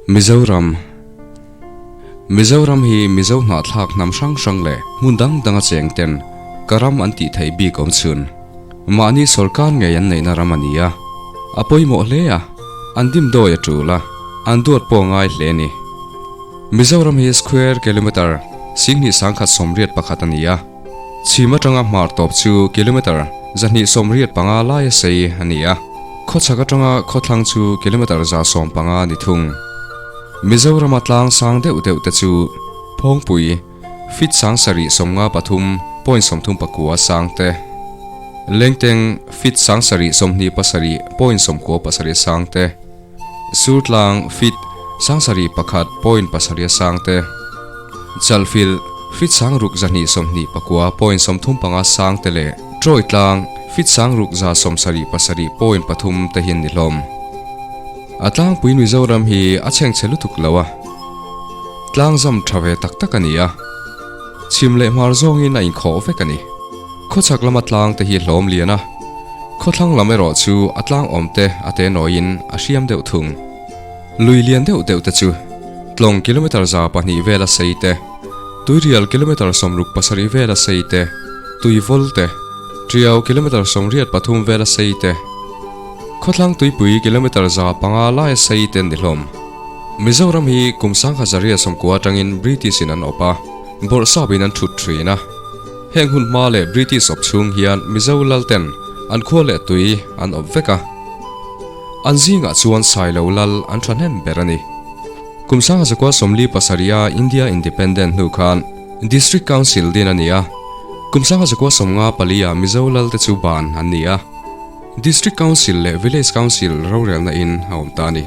Mizoram Mizoram hi Mizo hnahthlak hnam hrang hrang leh hmun dang danga cheng ten ka ram an tih theih bik awm chhun. Mahni sawrkar ngei an neihna ram a ni a, a pawimawh hle a, an dimdawi a tul a, an duat pawh a ngai hle a ni. Mizoram hi square kilometre 2181 a ni a, chhim atanga hmar tawp chu kilometre 285 laia sei a ni a, khawchhak atanga khawthlang chu kilometre 115 a ni thung. Mizorama tlang sang deuh deuh te chu Phawngpui, feet 753 point 39 sang te, Lengteng, feet 727 point 97 sang te, Surtlang feet 71 point 7 sang te, Chalfilh feet 6229 point 35 sang te leh Trawitlang feet 677 point 3 te hi an ni hlawm. A tlangpui Mizoram hi a chhengchhe lutuk lo a, tlangzam tha ve tak tak a ni a, chhim leh hmar zawngin a inkhawh vek a ni. Khawchhak lama tlang te hi hlawm lian a, khawthlang lam erawh chu a tlang awm te a te nawiin a hriam deuh thung. Lui lian deuh deuh te chu tlawng kilometre 200 vela sei te, tuirial kilometre 67 vela sei te, tuivawl te, tiau kilometre 83 vela sei te, khawthlang tuipui kilometre 500 laia sei te an ni hlawm. Mizoram hi kum 1990 atangin British in an awp a, bawrhsap in an thut thin a. Heng hun hma leh British awp chhung hian Mizo lal ten an khua leh tui an awp vek a. An zingah chuan Sailo lal an thahnem ber a ni. Kum 1947 a India Independent hnu khan District Council din a ni a. Kum 1954 ah Mizo lal te chu ban an ni a. District Council leh Village Council rorelna in a awm ta a ni.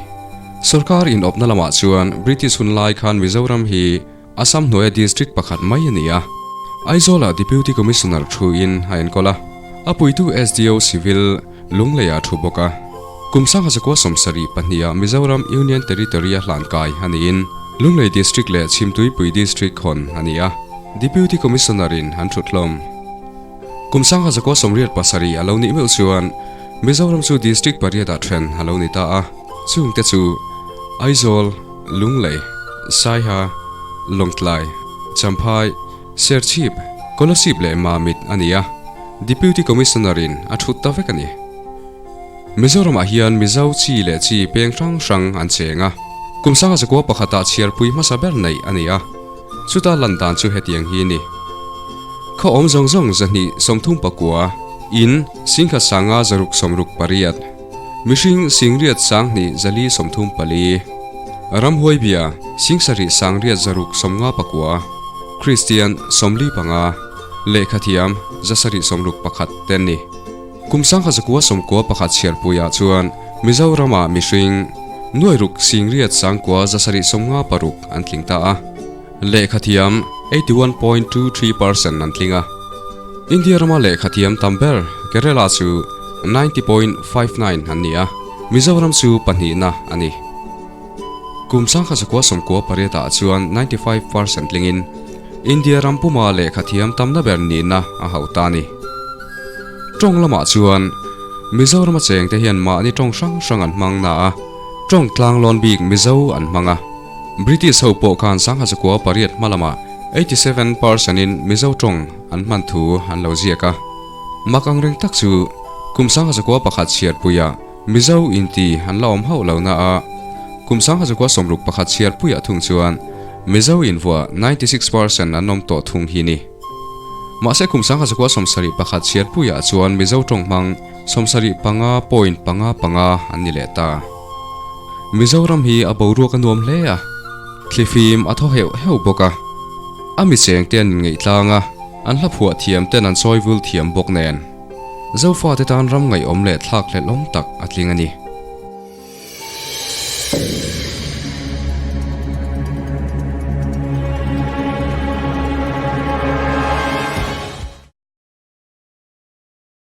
Sorkar inawpna lamah chuan British hun lai khan Mizoram hi Assam hnuaia district pakhat mai a ni a, Aizawlah Deputy Commissioner thuin a enkawl a, a puitu SDO Civil Lungleiah a thu bawk a. Kum 1972 ah Mizoram Union Territory a hlankai a niin Lunglei District leh Chhimtuipui District hawn a ni a, Deputy Commissioner in an thut hlawm. Kum 1987 a lo nih meuh chuan Mizoram chu District pariatah then a lo ni ta a, chungte chu Aizawl, Lunglei, Saiha, Lawngtlai, Champhai, Serchhip, Kolasib leh Mamit a ni a, Deputy Commissioner in a thut ta vek a ni. Mizoramah hian Mizo chi leh chi peng hrang hrang an cheng a, kum 1901 ah chhiarpui hmasa ber neih a ni a, chuta lan dan chu hetiang hi a ni. Khaw awm zawng zawng 239, in 1668. Mihring singriat 2 434, Ramhuai bia 7 659, Kristian 45, Lehkhathiam 761 te an ni. Kum 1991 chhiarpuiah chuan Mizorama mihring nuairuk singriat 9,756 an tling ta a, lehkhathiam 81.23 percent an tling a. India rama lehkhathiam tam ber Kerala chu 90.59 an ni a, Mizoram chu pahnihna a ni. Kum 1998 ah chuan 95 percent tlingin India ram puma lehkhathiam tamna ber nihna a hauh ta a ni. Tawng lamah chuan Mizorama chengte hian mahni tawng hrang hrang an hmang na a, tawng tlanglawn bik Mizo an hmang a. British ho pawh khan 1908 hma lamah 87 percent in Mizo tawng an hman thu an lo ziak a. Mak ang reng tak chu kum 1901 chhiarpuiah Mizo inti an la awm hauh lo na a, kum 1961 chhiarpuiah thung chuan Mizo invuah 96 percent an awm tawh thung hi ni. Mahse kum 1971 chhiarpuiah chuan Mizo tawng hmang 75.55 an ni leh ta. Mizoram hi a boruak a nuam hle a, thlifim a thaw heuh heuh bawk a. A mi chengte an inngeihtlang a, an hla phuah thiam ten an sawi vul thiam bawk nen. Zofate tan ram ngaihawm leh thlakhlelhawm tak a tling a ni.